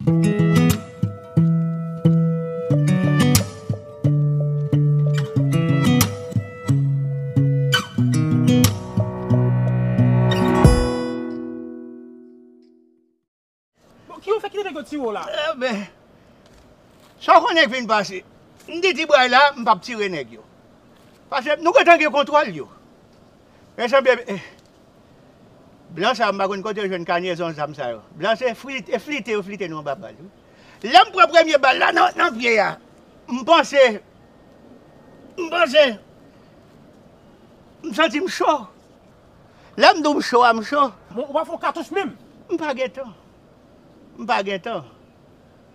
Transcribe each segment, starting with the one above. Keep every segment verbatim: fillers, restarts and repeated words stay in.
Bon, ki yo fè kite nèg yo tire w la? Enben, sa w konnen k vin pase? M di ti bray la, m p ap tire nèg yo. Paske nou gentan gen kontwòl yo. Men sanble, eh, blan sa yo, m pa konn kote yo jwenn kanyezon zam sa yo. Blan se flit-, e flite yo flite nou anba bal, wi. Lè m pran premye bal la nan, nan pye a, m panse, m panse, m santi m cho. Lè m di w m cho a, m cho. Bon, ou pa fè yon katouch menm? M pa gen tan. M pa gen tan.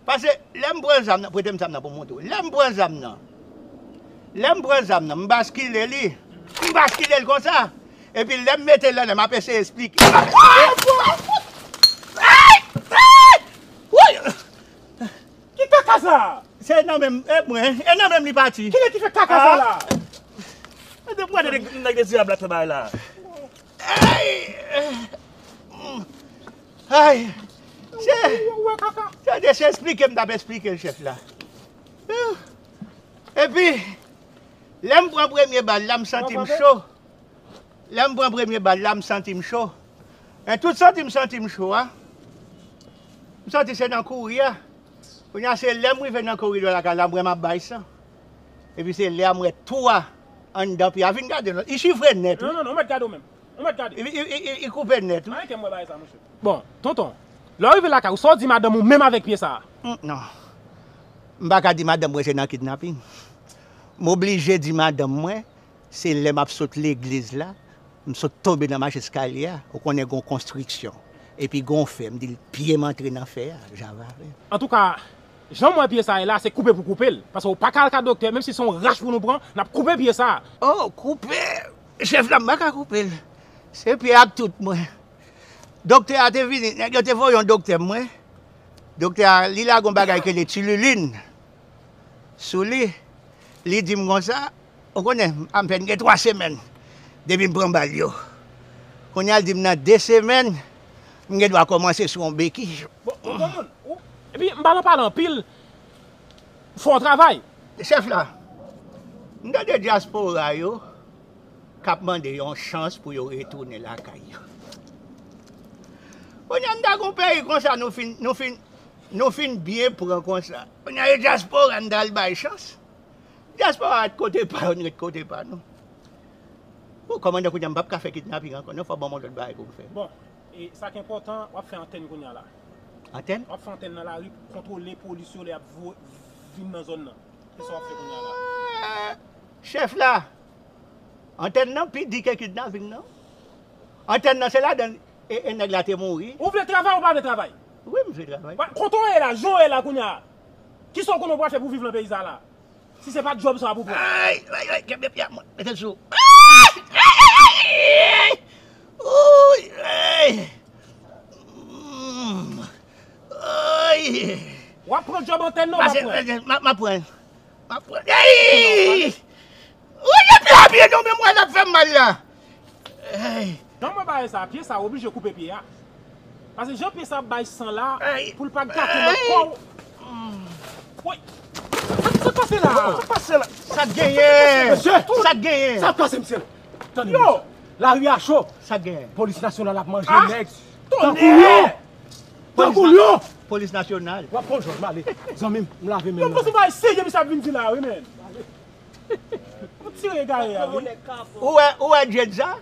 Paske lè m pran zam nan, prete m zam nan pou m montre w. Lè m pran zam nan, lè m pran zam nan, m baskile li. M baskile l konsa. Epi lè m mete l anndan, m ap eseye esplike. Ay! Ay! Woy! Ki kaka sa? Se nan men m, e mwen, e nan men m li pati. Kilè ki fè kaka sa la? Mwen te pwade nèg, nèg de dyab la fè bagay la. Ay! Ay! Se, ou wè kaka? Se de se esplike m t ap esplike l, chèf la. Epi, lè m pran premye bal la, m santi m cho. Lè m pran premye bal la, m santi m cho. Men tout santi m santi m cho a, m santi se nan kouri a. Kounye a, se lè m rive nan koridò lakay la, m wè m ap bay san. Epi se lè a m wè twou a anndan pye a. Vin gade non, li chifre nèt, wi. Non, non, non, ou mèt gade w menm. Ou mèt gade. Li, li, li, li, li koupe nèt, wi. Anyen ke m wè bagay sa, monchè. Bon, tonton, lè w rive lakay ou, sa w di madanm ou menm avèk pye sa a? Hum, non. M pa ka di madanm mwen se nan kidnaping. M oblije di madanm mwen, se lè m ap sot legliz la, m sot tonbe nan mach eskalye a, ou konnen gon konstriksyon. Epi gon fè, m di l, pye m antre nan fè a, javave. Antouka, jan m wè pye sa a ye la, se koupe pou koupe l. Paske ou pa ka al ka doktè, menm si se yon rach pou nou pran, n ap koupe pye sa a. Oh, koupe! Chèf la, m pa ka koupe l. Se pye ak tout mwen. Doktè a te vini, nèg yo te voye yon doktè mwen. Doktè a, li lage yon bagay ki rele tililin sou li. Li di m konsa, ou konnen, m fè n gen twa semèn depi m pran bal yo. Kounye a, l di m nan de semèn, m gen dwa kòmanse sou yon beki. Bon, ou bon moun, ou, epi m pa nan pale anpil, fò w travay. Chèf la, m tande dyaspora yo k ap mande yon chans pou yo retounen lakay yo. Kounye a, m ta gon peyi konsa, nou fin, nou fin, nou fin byen pran konsa. Kounye a, e dyaspora n t al bay chans. Dyaspora ret kote pa yo, n ret kote pa nou. Bon, kòmandan, kounye a, m p ap ka fè kidnaping ankò, non, fò ban m yon lòt bagay pou m fè. Bon, e sa k enpòtan, w ap fè antèn kounye a la. Antèn? W ap fè antèn nan lari pou kontwole polis yo lè y ap vo-, vin nan zòn nan. Se sa w ap fè kounye a la. Ah, chèf la, antèn nan pi di ke kidnaping nan. Antèn nan se ladan e, e nèg la te mouri. Ou vle travay ou pa vle travay? Wi, m vle travay. Kote w ye la, jan w ye la kounye a? Kisa w konnen w pral fè pou viv nan peyi sa la? Si se pa djòb sa a pou pran. Ay, ay, ay, kenbe pye a mwen. Mete l sou. Ay, ay, ay, ay, ay. Ouy, ay. Mm. Ay. W ap pran djòb antèn nan, w ap pran. M ap pran. M ap pran. Ay! Ou gen pye a byen non, men mwen l ap fè m mal la. Ay. Jan mwen bay sa, pye sa, w oblije koupe pye a. Paske jan pye sa ap bay san la, pou l pa gate lòt kò w. Woy! Sa k pase la? Sa k pase la? Sa k genyen? Sa k genyen? Sa k pase, mesye? Tande, mesye. Lari a cho. Sa k genyen? Polis nasyonal ap manje nèg. Tankou lyon! Tankou lyon! Polis nasyonal. W ap pran jòj, m ale. Zanmi m, m lave men m. Yo, poze bay serye, misye ap vin di la, wi, men. Ou tire egare a, wi. Ou wè, ou wè djed sa?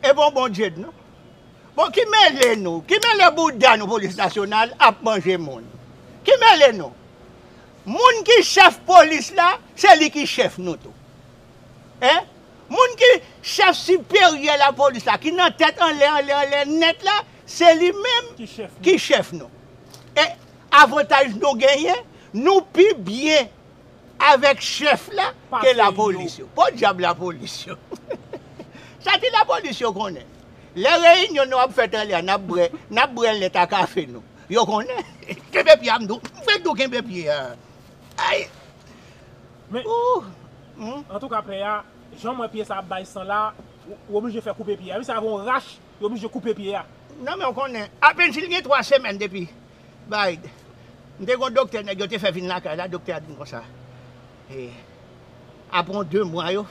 E bon, bon djed, non? Bon, ki mele nou? Ki mele bouda nou, polis nasyonal ap manje moun? Ki mele nou? Moun ki chèf polis la, se li ki chèf nou tou. Hein? Moun ki chèf siperyè lapolis la, ki nan tèt anlè, anlè, anlè nèt la, se li menm ki chèf nou. E avantaj nou genyen, nou pi byen avèk chèf la ke lapolis yo. Podyab lapolis yo. Sa ti lapolis yo konnen. Lè reyinyon nou ap fèt anlè a, n ap bwè, n ap bwè lèt a kafe nou. Yo konnen. Kenbe pye a, m di w. M fenk di w kenbe pye a. Ay! Men, antouka, pè a, jan m wè pye sa ap bay san la, w, w oblije fè koupe pye a. Wi, sa ap yon rach, yo oblije koupe pye a. Non, men w konnen, apenn si l gen twa semèn depi, Bay, m te gen yon doktè nèg yo te fè vin lakay la, doktè a di m konsa. E, apre yon de mwa yo,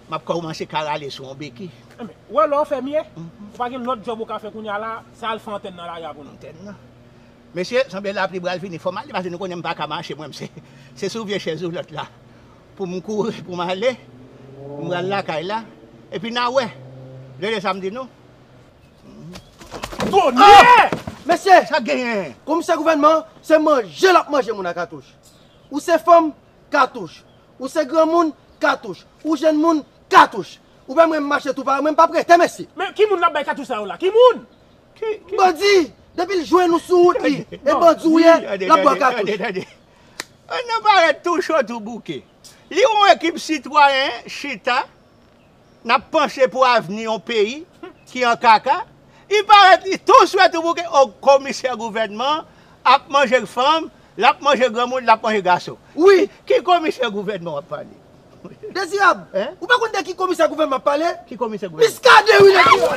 m ap kòmanse ka rale sou yon beki. Enben, wè lè w fè mye, ou pa gen lòt djòb ou ka fè kounye a la, se al fè antèn nan lari a pou nou. Antèn nan. Mesye, sanble lapli pral fini. Fò m ale paske nou konnen m pa ka mache mwen, se, se sou vye chèz woulòt la. Pou m kouri, pou m ale, m pral lakay la. Epi n a wè. Rele sa m di nou. Tonè! Mesye, Sa genyen. Komisè gouvènman, se manje l ap manje moun ak katouch. Ou se fanm, katouch. Ou se granmoun, katouch. Ou jèn moun, katouch. Ou pa mwen mache tou pa mwen pa prete mesye. Men ki moun l ap bay katouch sa yo la? Ki moun? Ki, ki, Bandi, depi l jwenn ou sou wout li, e bandi ou ye, l ap ba w katouch. Tande, tande. An nan parèt tou cho tou bouke. Li yon ekip sitwayen chita, n ap panse pou avni yon peyi ki an kaka. Li parèt li tou swe tou bouke, o komisè gouvènman ap manje fanm, l ap manje granmoun, l ap manje gason. Wi, Ki komisè gouvènman w ap pale? Dezirab, Hein? Ou pa konn de ki komisè gouvènman ap pale? Ki komisè gouvènman? Miskaden wi nèg yo.